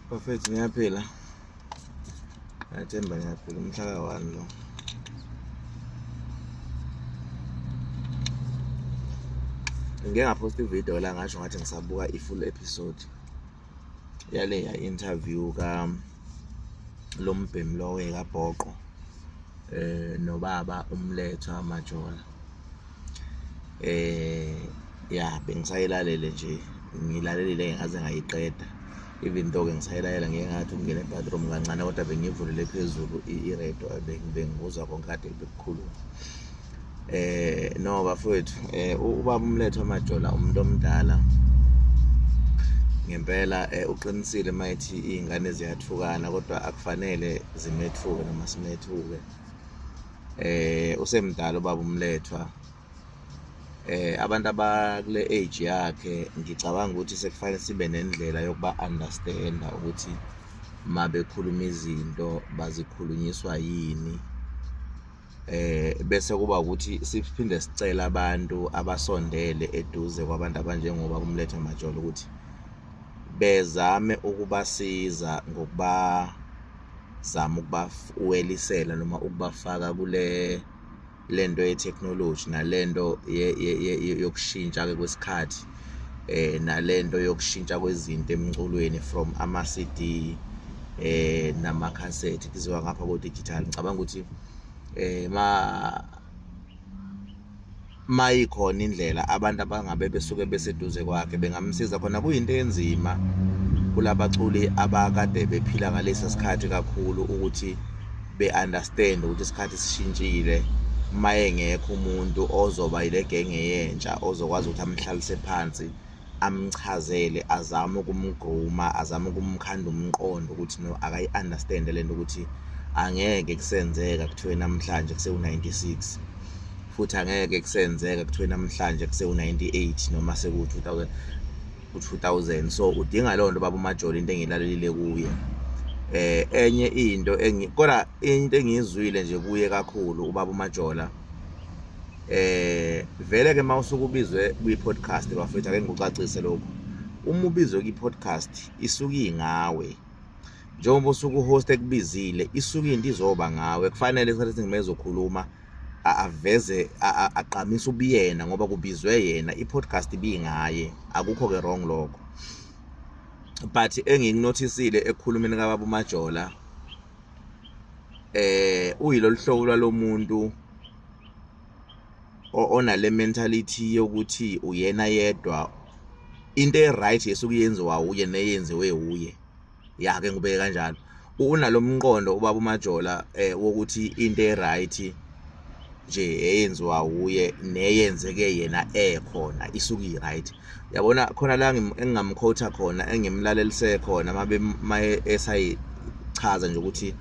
Bafethu ngiyaphila. Ngiyathemba ngiyaphila umhla ka-1 lo. Ngike ngaphosta ividiyo la ngasho ngathi ngisabuka i-full episode yaleya interview ka lo mbhemi lo wekabhoqo nobaba uMlethwa Majola. Ya bengisayilalele nje ngilalelile ngaze ngayiqeda even though-ke ngisayilalela ngike ngathi ukungena e-bathroom kancane kodwa bengiyivulele phezulu i-radio bengikuzwa konke kade bekukhuluma. No bafowethu ubaba uMlethwa Majola umuntu omdala ngempela uqinisile uma ethi iy'ngane ziyathukana kodwa akufanele zimethuke noma simethuke. Usemdala ubaba uMlethwa abantu abakule age yakhe ngicabanga ukuthi sekufanele sibe nendlela yokuba understand-a ukuthi uma bekhuluma izinto bazikhulunyiswa yini. Bese kuba ukuthi siphinde sicele abantu abasondele eduze kwabantu abanjengoba uMlethwa Majola ukuthi bezame ukubasiza ngokubazama ukubawelisela noma ukubafaka kule lento ye-technology nalento yokushintsha-ke kwesikhathi nalento yokushintsha kwezinto emculweni from ama-C_D namakhasethi kuziwa ngapha ko-digital. Ngicabanga ukuthi mayikhona indlela abantu abangabe besuke beseduze kwakhe bengamsiza khona. Kuyinto enzima kulabaculi abakade bephila ngalesa sikhathi kakhulu ukuthi be-understand ukuthi isikhathi sishintshile uma engekho umuntu ozoba yile genge yentsha ozokwazi ukuthi amhlalise phansi amchazele azame ukumgruma azame ukumkhanda umqondo ukuthi no akayi-understand le nto ukuthi angeke kusenzeka kuthiwe namhlanje kusewu-96 futhi angeke kusenzeka kuthiwe namhlanje kusewu-98 noma seku-2000 ku-2000. So udinga leyo nto baba uMajola, into engiyilalelile kuye. Enye into engi kodwa into engiyizwile nje kuye kakhulu ubaba uMajola, vele ke mawusuke ubizwe kwi-podcast bafethu, ake ngikucacise lokhu. Uma ubizwe kwi-podcast isuke ingawe, njengoba usuke uhost ekubizile isuke into izoba ngawe. Kufanele isikhathi esiningi mezokhuluma aveze agqamise ubuyena ngoba kubizwe yena, i-podcast ibingaye, akukho ke wrong lokho. But engikunothisile ekukhulumeni kababa uMajola, uyilolu hlobo lwalomuntu onale mentality yokuthi uyena yedwa into e-right esuke yenziwa uye neyenziwe uye. Ya, ke ngibeke kanjalo. Unalomqondo ubaba uMajola wokuthi into e-right nje eyenziwa uye neyenzeke yena ekhona isuke i-right. Yabona khona la engingamkhotha khona engimlalelise khona mabe maye esayichaza nje ukuthi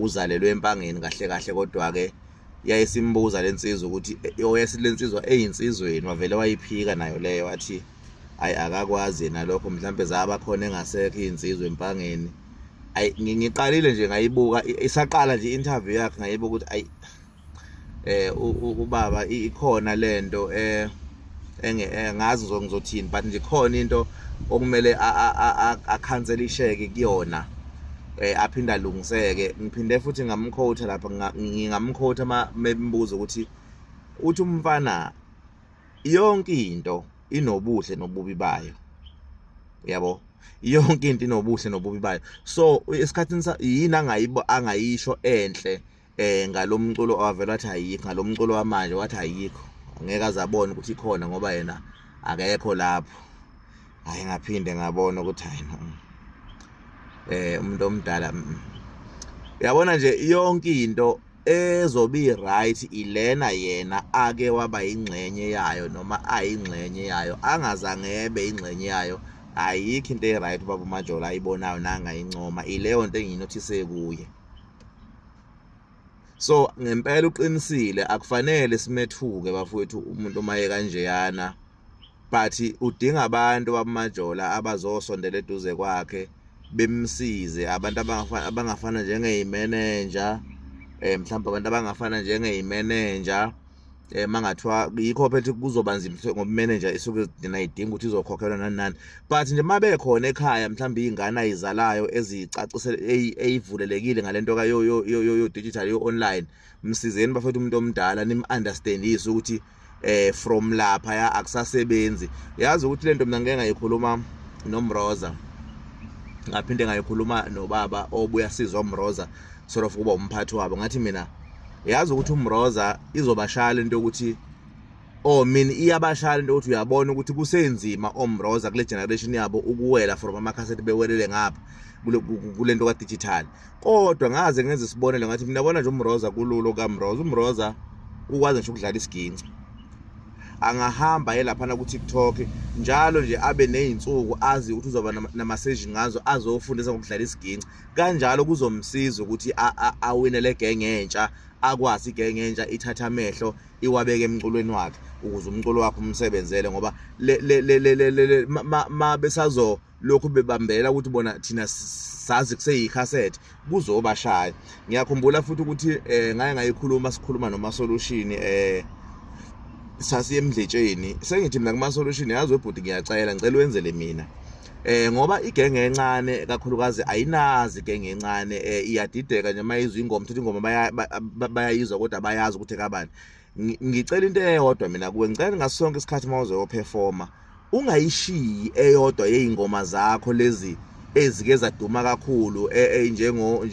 uzalelwe eMpangeni kahle kahle, kodwa-ke yayesimbuza lensizwa ukuthi lensizwa eyinsizweni wavele wayiphika nayo leyo, wathi ayi akakwazi yena lokho, mhlampe zaba khona engasekho iy'nsizwa eMpangeni. Ayi ngiqalile nje ngayibuka isaqala nje i-interview yakhe, ngayibuka ukuthi ayi ubaba ikhona lento engazi ngizothini, but nje khona into okumele akhanselisheke kuyona aphinde alungiseke. Ngiphinde futhi ngamkhotha lapha, ngingamkhotha uma membuza ukuthi uthi umfana yonke into inobuhle nobubi bayo, yabo, yonke into inobuhle nobubi bayo. So esikhathini yini angayibo angayisho enhle ngalomculo owavela wathi ayikho, ngalomculo wamanje wathi ayikho, angeke azabona ukuthi ikhona ngoba yena akekho lapho. Hayi ngaphinde ngabona ukuthi hayi no, umuntu omdala uyabona nje yonke into ezobe i-right ilena yena ake waba yingxenye yayo noma ayingxenye yayo, angazange ebe ingxenye yayo. Ayikho into e-right ubaba uMajola ayibonayo nangayincoma, ileyo nto engiyinothise kuye. So ngempela uqinisile, akufanele simethuke bafowethu umuntu uma ekanjeyana, but udinga abantu babuMajola abazosondela eduze kwakhe bemsize, abantu abangafana njengey'menenja, mhlawumbe abantu abangafana njengey'menenja, Mangathiwa yikho phethe kuzoba nzima ngoba manager isuke idinga ukuthi izokhokhelwa nani nani, but nje mabekhona ekhaya mhlawumbe izingane ayizalayo ezicacisele eyivulelekile ngalento ka yo yo yo digital, yo online, msizeni bafethu umuntu omdala, nim understandise ukuthi from lapha ya akusasebenzi. Yazi ukuthi lento mina ngeke ngayikhuluma noMroza, ngaphinde ngayikhuluma nobaba obuya sizwa uMroza, sort of kuba umphathi wabo. Ngathi mina, yazi ukuthi uMroza izobashaya lento yokuthi, oh mina iyabashaya lento yokuthi uyabona ukuthi kusenzima oMroza kule generation yabo ukuwela from amakhasethi bewelele ngapha kulento ka digital. Kodwa ngaze ngenze isibonelo, ngathi mina yabona nje uMroza, kululo kaMroza, uMroza ukwazi nje ukudlala isiginci, angahamba ye laphana ku-TikTok njalo nje, abe ney'nsuku azi ukuthi uzoba nama-session ngazo azofundisa ngokudlala isiginci kanjalo, kuzomsiza ukuthi awine le genge entsha, akwazi igenge entsha ithatha amehlo iwabeke emculweni wakhe ukuze umculo wakhe umsebenzele, ngoba le le le le le ma besazo lokhu bebambela ukuthi bona thina sazi kuseyikhasethi, kuzobashaya. Ngiyakhumbula futhi ukuthi ngake ngayikhuluma sikhuluma noma solution, sasiye emdletsheni, sengithi mina kuma solution, yazi webhuti, ngiyacela, ngicela wenzele mina, ngoba igenge encane kakhulukazi ayinazi igenge encane, iyadideka nje mayizwa ingoma, ukuthi ingoma bayayizwa kodwa bayazi ukuthi ekabani. Ngicela into eyodwa mina kuwe, ngicela ngaso sonke isikhathi uma uzoyoperforma ungayishiyi eyodwa yey'ngoma zakho lezi ezike zaduma kakhulu, njengo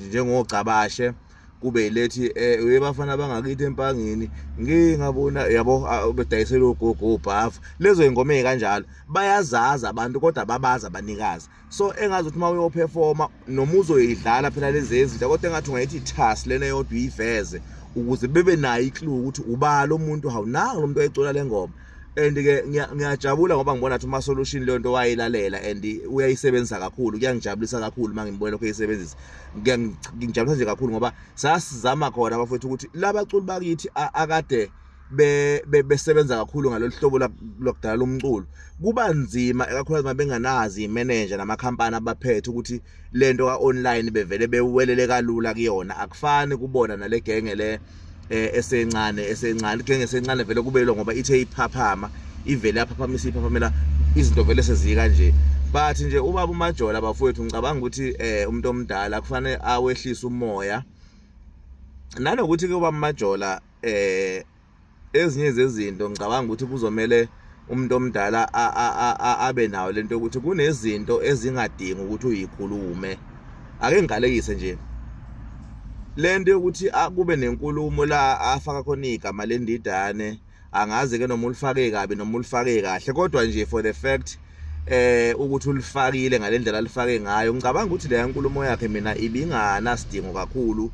njengogcabashe, kube yilethi uyebafana bangakithi empangeni ngingabona yabo bedayisela ogogo obhavu, lezo ingoma ezikanjalo bayazazi abantu kodwa babazi abanikazi. So engazi ukuthi uma uyoperforma noma uzoyidlala phela lezi ezintsha, kodwa engathi ungayithi thas lena eyodwa uyiveze ukuze bebe nayo iclue ukuthi ubala umuntu, hawunanga lo muntu oyicula le ngoma. And ke ngiyajabula ngoba ngibona ukuthi uma solution leyo nto wayilalela and uyayisebenzisa kakhulu. Kuyangijabulisa kakhulu uma ngibona lokho eyisebenzisa, ngijabulisa nje kakhulu ngoba sasizama khona abafowethu ukuthi labaculi bakithi akade besebenza kakhulu ngalolu hlobo lokudala umculo kuba nzima, ikakhulukazi uma benganazi imanager namakhampani abaphethe, ukuthi lento ka-online bevele bewelele kalula kuyona. Akufani kubona nale genge le esencane. Igenge esencane vele kube lo ngoba ithe iphaphama ivele yaphaphamisa, iphaphamela izinto vele sezika nje. But nje ubaba uMajola bafowethu, ngicabanga ukuthi umuntu omdala kufanele awehlise umoya, nanokuthi ke ubaba uMajola ezinye zezinto ngicabanga ukuthi kuzomele umuntu omdala abe nayo lento yokuthi kunezinto ezingadingi ukuthi uyikhulume. Ake ngiqalekise nje lento yokuthi kube nenkulumo la afaka khona igama lendidane, angazi ke noma ulifake kabi noma ulifake kahle, kodwa nje for the fact ukuthi ulifakile ngalendlela alifake ngayo, ngicabanga ukuthi leya nkulumo yakhe mina ibinganasidingo kakhulu,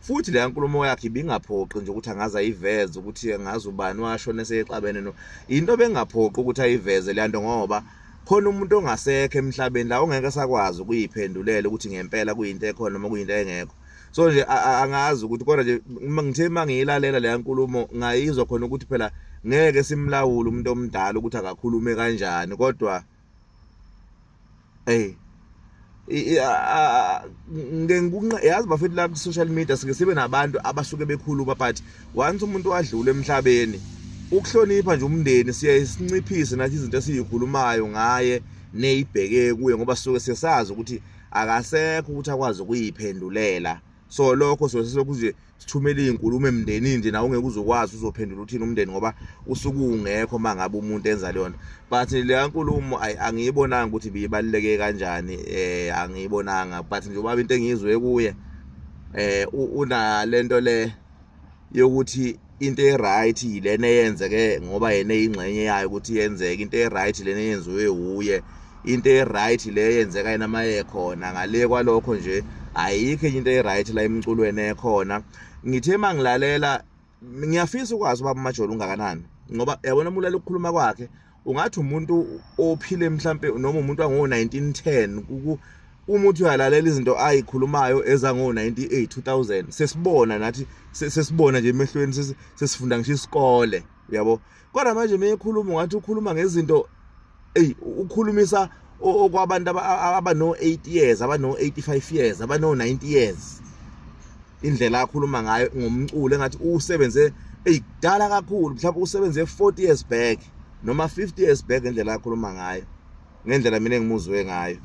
futhi leya nkulumo yakhe ibingaphoqi nje ukuthi angaze ayiveze ukuthi angazi ubani washona esexabene no into bengaphoqi ukuthi ayiveze leya nto, ngoba khona umuntu ongasekho emhlabeni la ongeke sakwazi ukuyiphendulela ukuthi ngempela kuyinto ekhona noma kuyinto engekho. So nje angazi ukuthi, kodwa nje ngithe mangiyilalela leya nkulumo ngayizwa khona ukuthi phela ngeke simlawule umuntu omdala ukuthi akakhulume kanjani, kodwa hey, ngeke ngikunqa. Yazi bafethu, la ku social media sike sibe nabantu abasuke bekhuluma, but once umuntu wadlula emhlabeni, ukuhlonipha nje umndeni siye sinciphise nathi izinto esiyikhulumayo ngaye neyibheke kuye, ngoba sisuke sisazi ukuthi akasekho ukuthi akwazi ukuyiphendulela. So lokho soke selokhu nje sithumele iy'nkulumo emndenini nje, nawe ungeke uzokwazi uzophendula uthini umndeni ngoba usuke ungekho uma ngabe umuntu enza leyo nto. But leya nkulumo angiyibonanga ukuthi ibibaluleke kanjani, angiyibonanga. But nje ubaba, into engiyizwe kuye, unalento le yokuthi into e-right yilena eyenzeke ngoba yena eyingxenye yayo ukuthi yenzeke, into e-right lena eyenziwe wuye, into e-right le eyenzeka yena maye khona. Ngale kwalokho nje ayikho enye into e-right la emculweni ekhona. Ngithe mangilalela, ngiyafisa ukwazi ubaba uMajola ungakanani, ngoba yabona uma ulalela ukukhuluma kwakhe ungathi umuntu ophile mhlambe noma umuntu wango-1910. Uma uthi uyalalela izinto ayikhulumayo ezango-98 2000, sesibona nathi, sesibona nje emehlweni, sesifunda ngisho isikole, uyabo. Kodwa manje uma ekhuluma ungathi ukhuluma ngezinto, eyi, ukhulumisa okwabantu abano-8 years, abano-85 years, abano-90 years, indlela akhuluma ngayo ngomculo engathi usebenze Eyi, kudala kakhulu, mhlawumbe usebenze 40 years back noma 50 years back, indlela akhuluma ngayo, ngendlela mina engimuzwe ngayo.